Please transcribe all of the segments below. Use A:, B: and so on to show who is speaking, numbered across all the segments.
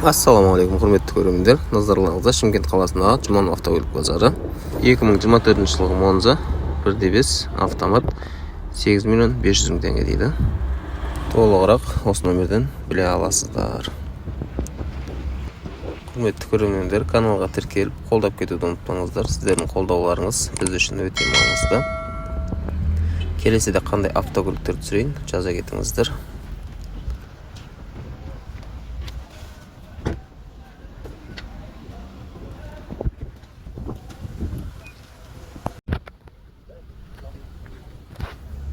A: Ассалаумағалейкум, құрметті көрермендер! Назарларыңызда Шымкент қаласындағы Жұманов автокөлік базары. 2024 жылғы Монза, 1.5 автомат, 8 миллион 500 мың теңге дейді. Толығырақ осы номерден біле аласыздар. Құрметті көрермендер, каналға тіркеліп, қолдап кетуді ұмытпаңыздар. Сіздердің қолдауларыңыз біз үшін өте маңызды. Келесіде қандай автокөліктер түсірейін, жаза кетіңіздер.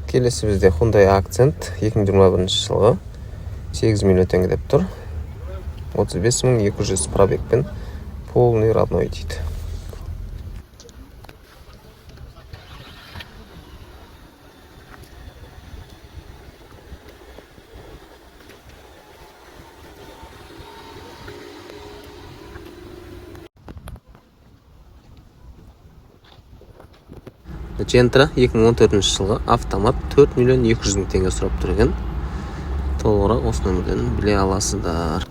A: Келесі бізде Hyundai Accent, 2021 жылғы, 8 миллион теңге деп тұр. 35 200 пробегпен, полный родной дейді. Gentra, 2014 жылғы, автомат, 4 миллион 200 мың теңге сұрап тұр екен. Толығырақ осы нөмірден біле аласыздар.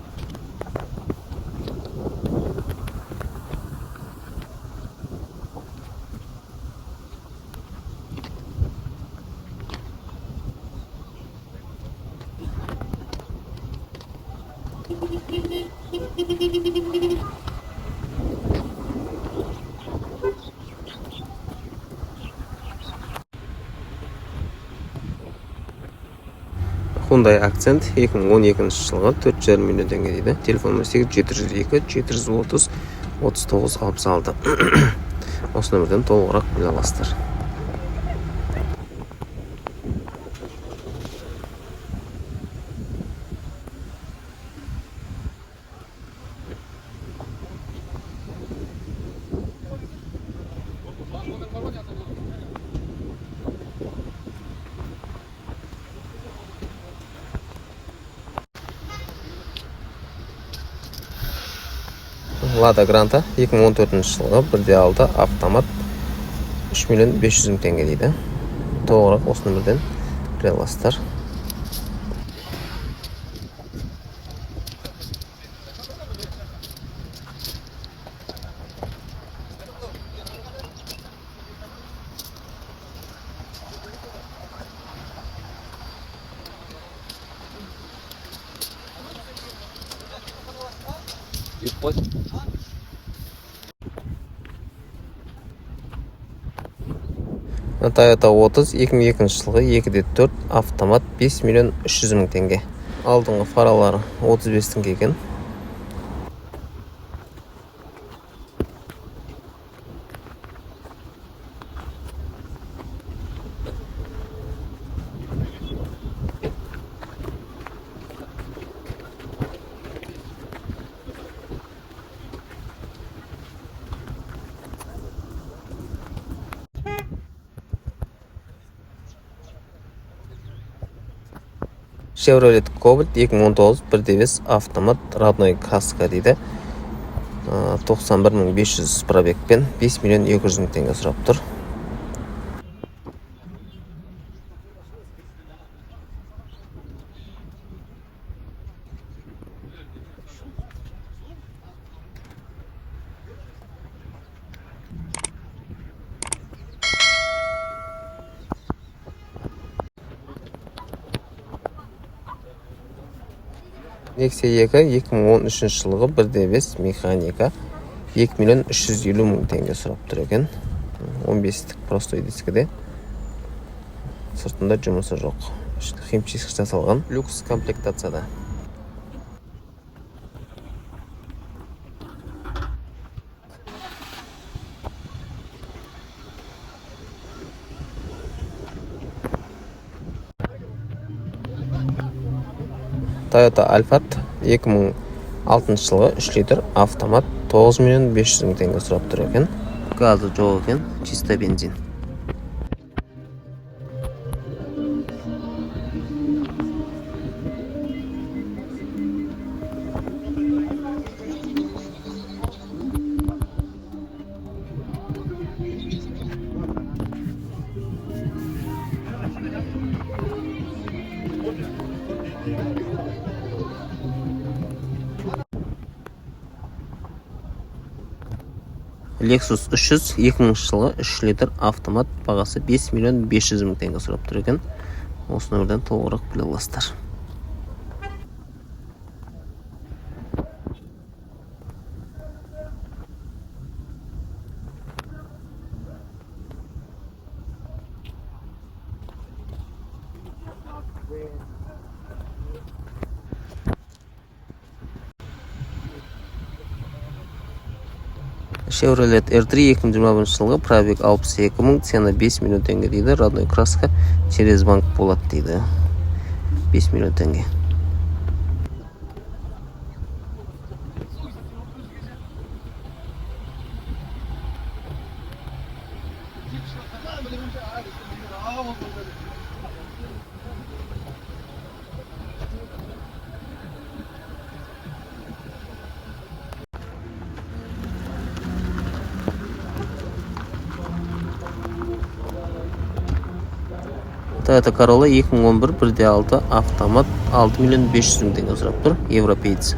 A: Hyundai Accent, 2012 жылғы, 4,5 миллион теңге дейді. Телефон номері 8 702 730 39 66. Осы нөмірден толығырақ біле аласыздар. Лада Гранта, 2014 жылғы, 1.6 автомат, 3 миллион 500 мың теңге дейді. Толығырақ осы нөмірден біле аласыздар.
B: Yük koy.
A: Toyota 30, 2002 жылғы, 2.4 автомат, 5 миллион 300 мың теңге. Алдыңғы фаралары 35 теңге екен. Chevrolet Cobalt, 2019, 1.5 автомат, родной, каско дейді. 91 500 пробегпен, 5 миллион 200 мың теңге сұрап тұр. Nexia 2, 2013 жылғы, 1.5 механика, 2 миллион 350 мың теңге сұрап тұр екен. 15-тік простой дискіде. Сыртында жұмысы жоқ. Химчистка жасалған. Люкс комплектацияда. Toyota Alphard, 2006 жылғы, 3 литр автомат, 9 миллион 500 мың теңге сұрап тұр екен. Газы жоқ екен, чисто бензин. Lexus 300, 2000 жылғы, 3 литр автомат, бағасы 5 миллион 500 мың теңге сұрап тұр екен. Осы нөмірден толығырақ біле аласыздар. Chevrolet R3, 2021 жылғы, пробег 62 мың, цена 5 миллион теңге дейді, родной краска, через банк болады дейді. 5 миллион теңге. Toyota Corolla 2011, 1.6 автомат, 6 миллион 500 мың теңге сұрап тұр, европеец.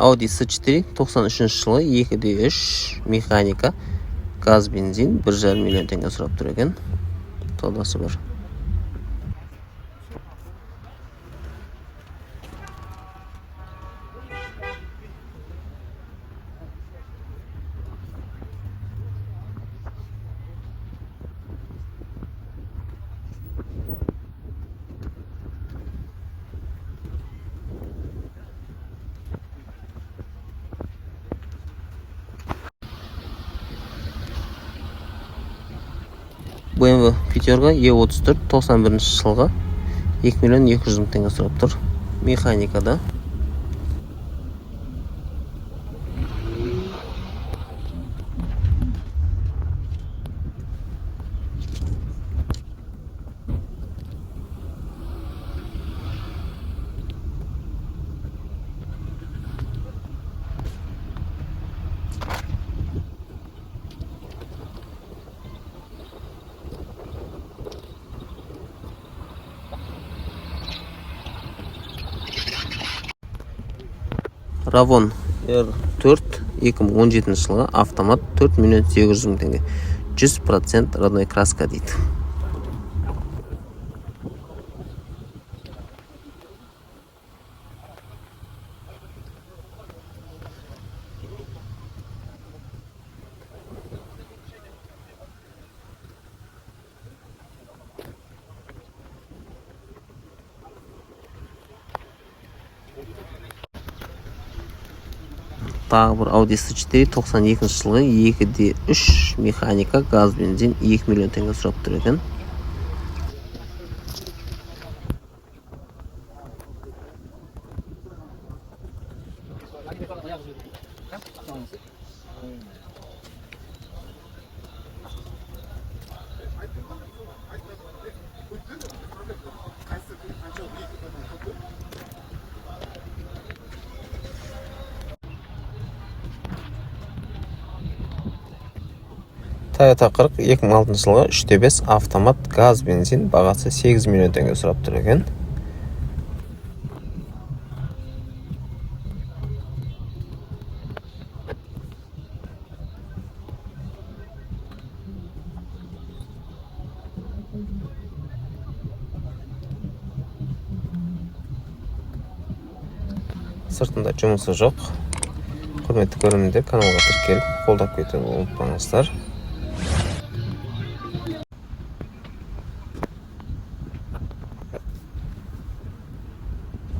A: Audi S4, 93 жылы, 2.3 механика, газ, бензин, 1,5 миллион теңге сұрап тұр екен. Саудасы бар. BMW пятерка E34, 91 жылғы, 2 миллион 200 мың теңге сұрап тұр. Механикада. Равон R4, 2017 жылғы, автомат, 4 миллион 800 мың теңге. 100% родной краска дейді. Тағы бір Audi S4, 92 жылғы, 2.3 механика, газ, бензин, 2 миллион теңге сұрап тұр екен. Toyota 40, 2006 жылғы, 3.5 автомат, газ, бензин, бағасы 8 миллион теңге сұрап тұр екен. Сыртында жұмысы жоқ. Құрметті көрермендер, каналға тіркеліп, қолдап кетуді ұмытпаңыздар.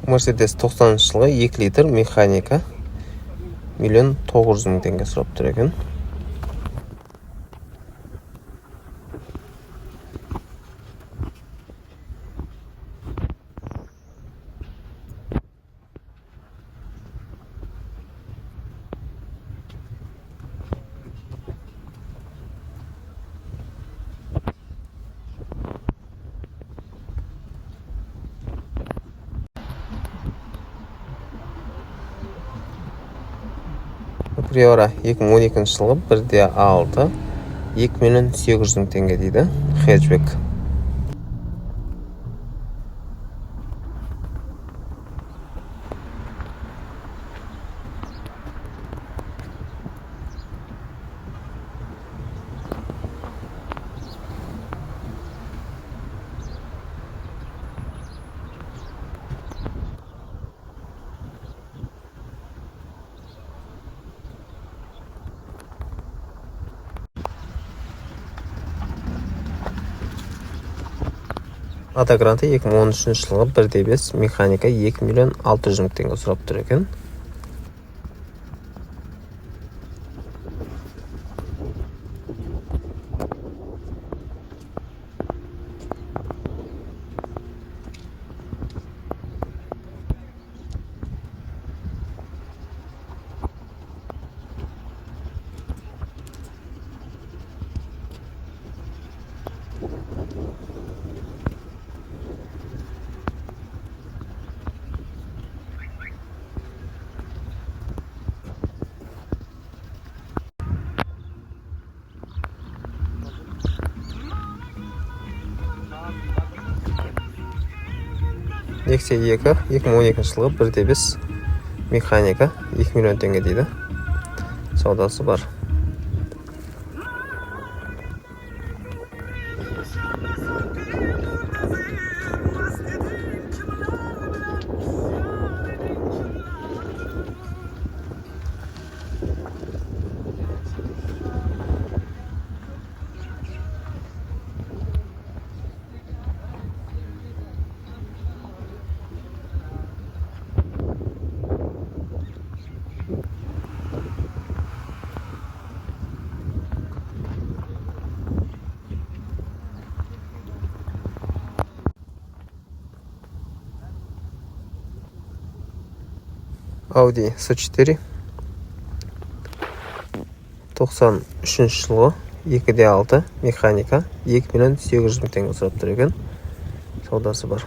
A: Mercedes 90 жылғы, 2 литр механика, 1 900 000 теңге сұрап тұр екен. Приора 2012 жылғы, 1,6, 2 800 000 теңге дейді, хэтчбек. Лада Гранта 2013 жылғы, 1,5 механика, 2 600 000 теңге сұрап тұр екен. Nexia 2 2012 жылғы, 1,5 механика, 2 миллион теңге дейді, саудасы бар. Audi S4 93 жылғы, 2,6 механика, 2 800 000 теңге сұрап тұр екен, саудасы бар.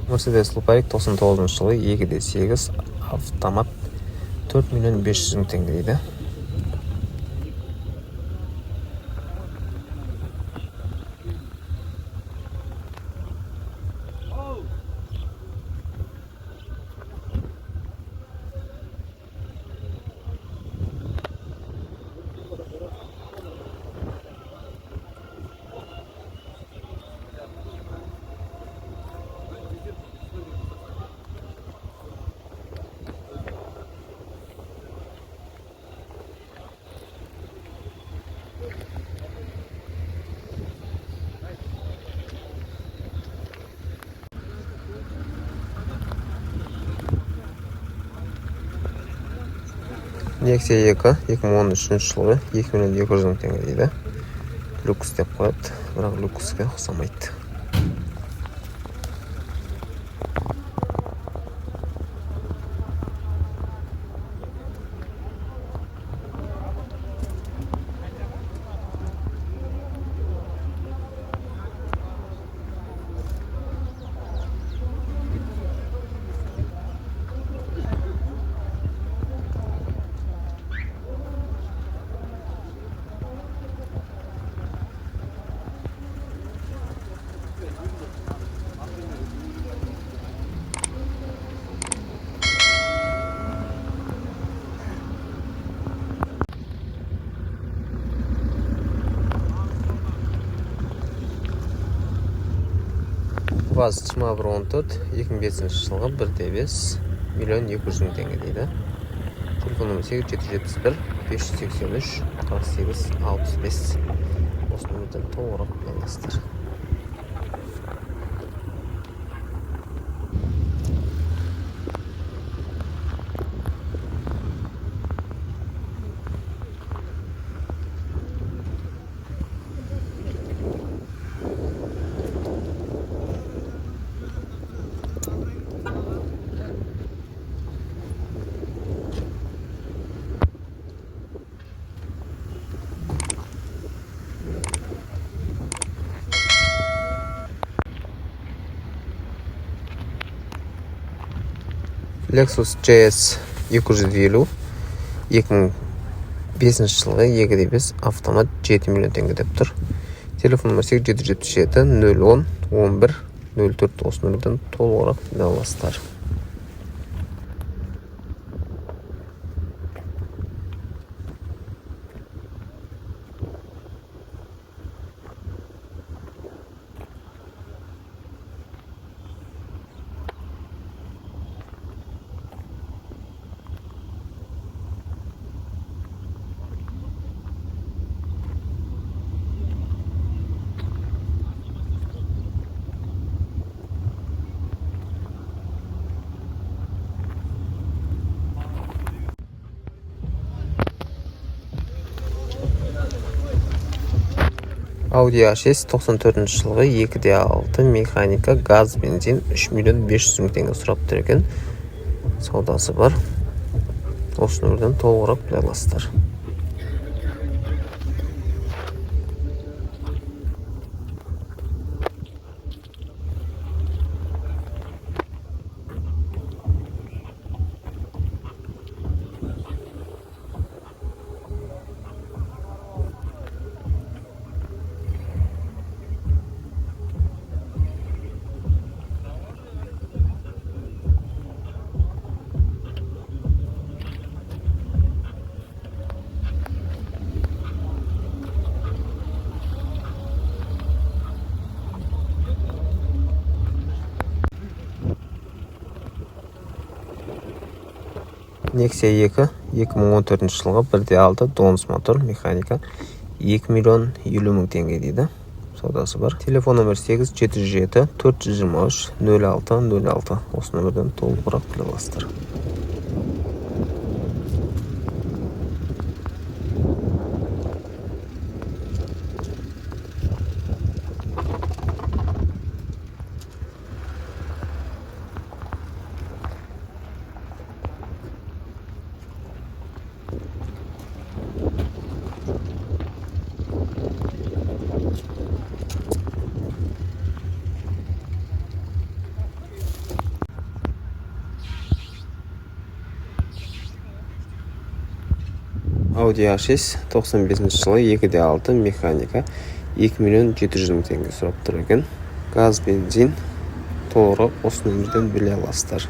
A: Mercedes Лупарик 99 жылы, 2,8 автомат, 4 500 000 теңге дейді. Nexia 2 2013 жылғы, 2 200 000 теңге дейді. Люкс деп қояды, бірақ люкске ұқсамайды. ВАЗ 2114, 2005 жылғы, 1,5, 1 200 000 теңге дейді. Телефон номер 8771 583 48 65. Осы нөмірден толығырақ біле аласыздар. Lexus GS 250, 2005 жылғы, 2,5 автомат, 7 миллион теңге деп тұр. Телефон номер 8777 010 11 04. Осы нөмірден толығырақ біле аласыздар. Audi A6, 94 жылғы, 2,6 механика, газ, бензин, 3 миллион 500 мың теңге сұрап тұр екен. Саудасы бар. Осы нөмірден толығырақ біле аласыздар. Nexia 2, 2014 жылғы, 1,6 донус мотор, механика, 2 миллион 50 мың теңге дейді. Саудасы бар. Телефон номер 8 707 423 06 06. Осы нөмірден толығырақ біле аласыздар. Audi A6, 95 жылы, 2,6 механика, 2 миллион 700 мың теңге сұрап тұр екен. Газ, бензин. Толығырақ осы нөмірден біле аласыздар.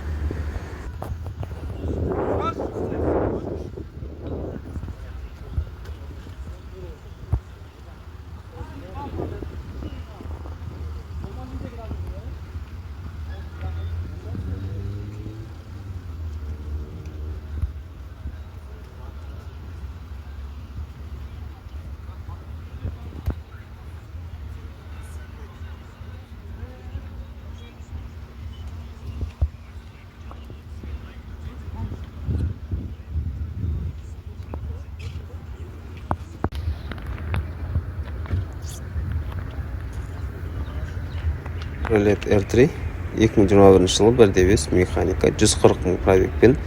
A: Chevrolet R3, 2021 жылы, 1,5 механика, 140 мың пробегпен,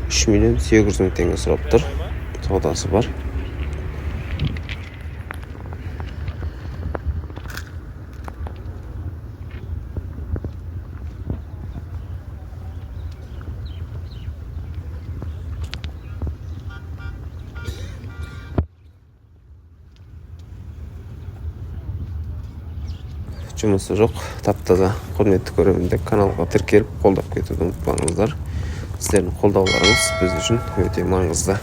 A: 3 миллион 800 мың теңге сұрап тұр. Саудасы бар. Жұмысы жоқ, тап таза. Құрметті көрермендер, каналға тіркеліп, қолдап кетуді ұмытпаңыздар. Сіздердің қолдауларыңыз біз үшін өте маңызды.